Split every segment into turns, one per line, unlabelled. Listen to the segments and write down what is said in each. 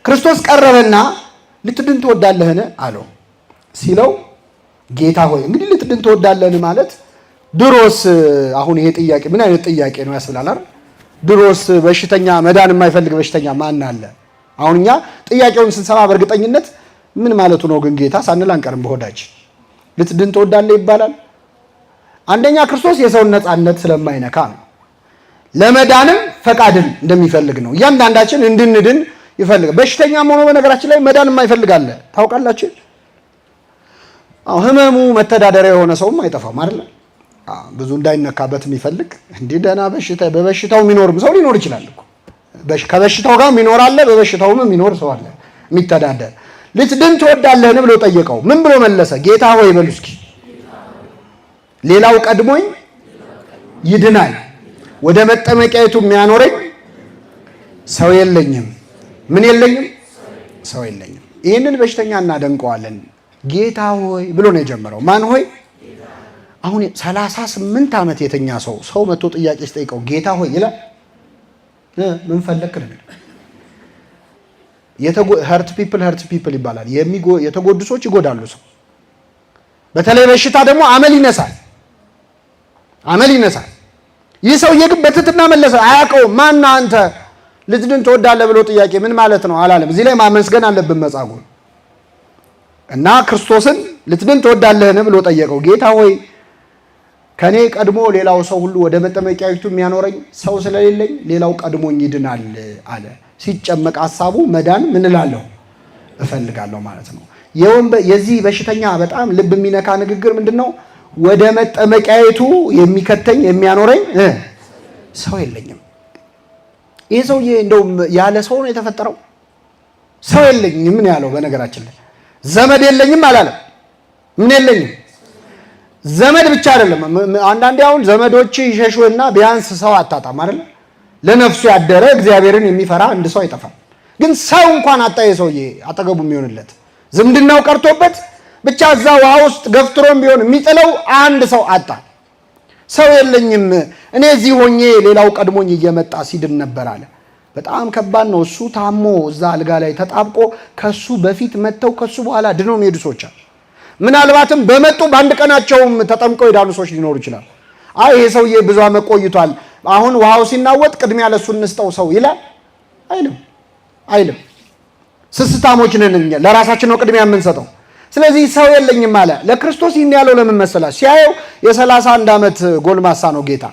ክርስቶስ ቀረበና ልትድን ትወዳለህን አለው። ሲለው ጌታ ሆይ፣ እንግዲህ ልትድን ትወዳለህን ማለት ድሮስ፣ አሁን ይሄ ጥያቄ ምን አይነት ጥያቄ ነው ያስብላል አይደል? ድሮስ በሽተኛ መዳን የማይፈልግ በሽተኛ ማን አለ? አሁን እኛ ጥያቄውን ስንሰማ በእርግጠኝነት ምን ማለቱ ነው ግን ጌታ ሳንል አንቀርም በሆዳችን። ልትድን ትወዳለህ ይባላል። አንደኛ ክርስቶስ የሰውን ነፃነት ስለማይነካ ነው። ለመዳንም ፈቃድን እንደሚፈልግ ነው። እያንዳንዳችን እንድንድን ይፈልጋል። በሽተኛም ሆኖ በነገራችን ላይ መዳን የማይፈልግ አለ፣ ታውቃላችሁ። አዎ፣ ህመሙ መተዳደሪያ የሆነ ሰውም አይጠፋም አይደለ? ብዙ እንዳይነካበት የሚፈልግ፣ እንዲህ ደህና በሽታ በበሽታው የሚኖርም ሰው ሊኖር ይችላል እኮ። ከበሽታው ጋር የሚኖር አለ፣ በበሽታውም የሚኖር ሰው አለ የሚተዳደር። ልትድን ትወዳለህን ብሎ ጠየቀው። ምን ብሎ መለሰ? ጌታ ሆይ በሉ እስኪ፣ ሌላው ቀድሞኝ ይድናል፣ ወደ መጠመቂያይቱ የሚያኖረኝ ሰው የለኝም። ምን የለኝም? ሰው የለኝም። ይህንን በሽተኛ እናደንቀዋለን። ጌታ ሆይ ብሎ ነው የጀመረው። ማን ሆይ? አሁን 38 ዓመት የተኛ ሰው፣ ሰው መጥቶ ጥያቄ ሲጠይቀው ጌታ ሆይ ይላል? ምን ፈለክ ነው። Hurt people hurt people ይባላል። የተጎዱ ሰዎች ይጎዳሉ ሰው። በተለይ በሽታ ደግሞ አመል ይነሳል፣ አመል ይነሳል። ይህ ሰውዬ ግን በትህትና መለሰ። አያውቀውም። ማን አንተ ልትድን ትወዳለህ ብሎ ጥያቄ ምን ማለት ነው አላለም። እዚህ ላይ ማመስገን አለብን መጻጉዕን። እና ክርስቶስን ልትድን ትወዳለህን ብሎ ጠየቀው። ጌታ ሆይ፣ ከኔ ቀድሞ ሌላው ሰው ሁሉ ወደ መጠመቂያዊቱ የሚያኖረኝ ሰው ስለሌለኝ ሌላው ቀድሞኝ ይድናል አለ። ሲጨመቅ ሀሳቡ መዳን ምን እላለሁ እፈልጋለሁ ማለት ነው። የዚህ በሽተኛ በጣም ልብ የሚነካ ንግግር ምንድን ነው? ወደ መጠመቂያዊቱ የሚከተኝ የሚያኖረኝ ሰው የለኝም። ይህ ሰውዬ እንደውም ያለ ሰው ነው የተፈጠረው። ሰው የለኝም ምን ያለው፣ በነገራችን ላይ ዘመድ የለኝም አላለም። ምን የለኝም? ዘመድ ብቻ አይደለም። አንዳንዴ አሁን ዘመዶች ይሸሹና ቢያንስ ሰው አታጣም አይደለ? ለነፍሱ ያደረ እግዚአብሔርን የሚፈራ አንድ ሰው አይጠፋም። ግን ሰው እንኳን አጣ ሰውዬ፣ አጠገቡ የሚሆንለት፣ ዝምድናው ቀርቶበት ብቻ እዛ ውሃ ውስጥ ገፍትሮም ቢሆን የሚጥለው አንድ ሰው አጣ። ሰው የለኝም፣ እኔ እዚህ ሆኜ ሌላው ቀድሞኝ እየመጣ ሲድን ነበር አለ። በጣም ከባድ ነው። እሱ ታሞ እዛ አልጋ ላይ ተጣብቆ ከሱ በፊት መጥተው ከሱ በኋላ ድነው የሚሄዱ ሰዎች አሉ። ምናልባትም በመጡ በአንድ ቀናቸውም ተጠምቀው የዳኑ ሰዎች ሊኖሩ ይችላል። አይ ይሄ ሰውዬ ብዙ ዓመት ቆይቷል፣ አሁን ውሃው ሲናወጥ ቅድሚያ ለእሱ እንስጠው ሰው ይላል? አይልም፣ አይልም። ስስታሞች ነን እኛ፣ ለራሳችን ነው ቅድሚያ የምንሰጠው። ስለዚህ ሰው የለኝም አለ። ለክርስቶስ ይህን ያለው ለምን መሰላችሁ? ሲያየው የ31 ዓመት ጎልማሳ ነው ጌታ።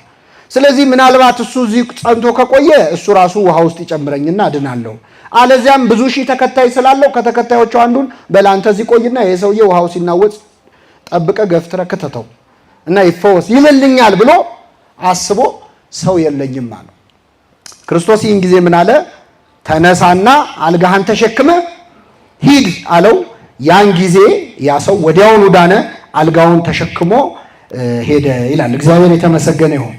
ስለዚህ ምናልባት እሱ እዚህ ጸንቶ ከቆየ እሱ ራሱ ውሃ ውስጥ ይጨምረኝና አድናለሁ። አለዚያም ብዙ ሺህ ተከታይ ስላለው ከተከታዮቹ አንዱን በል አንተ እዚህ ቆይና ይሄ ሰውዬ ውሃው ሲናወጥ ጠብቀህ ገፍትረህ ክተተው እና ይፈወስ ይልልኛል ብሎ አስቦ ሰው የለኝም አለ። ክርስቶስ ይህን ጊዜ ምን አለ? ተነሳና አልጋህን ተሸክመህ ሂድ አለው። ያን ጊዜ ያ ሰው ወዲያውኑ ዳነ፣ አልጋውን ተሸክሞ ሄደ ይላል። እግዚአብሔር የተመሰገነ ይሁን።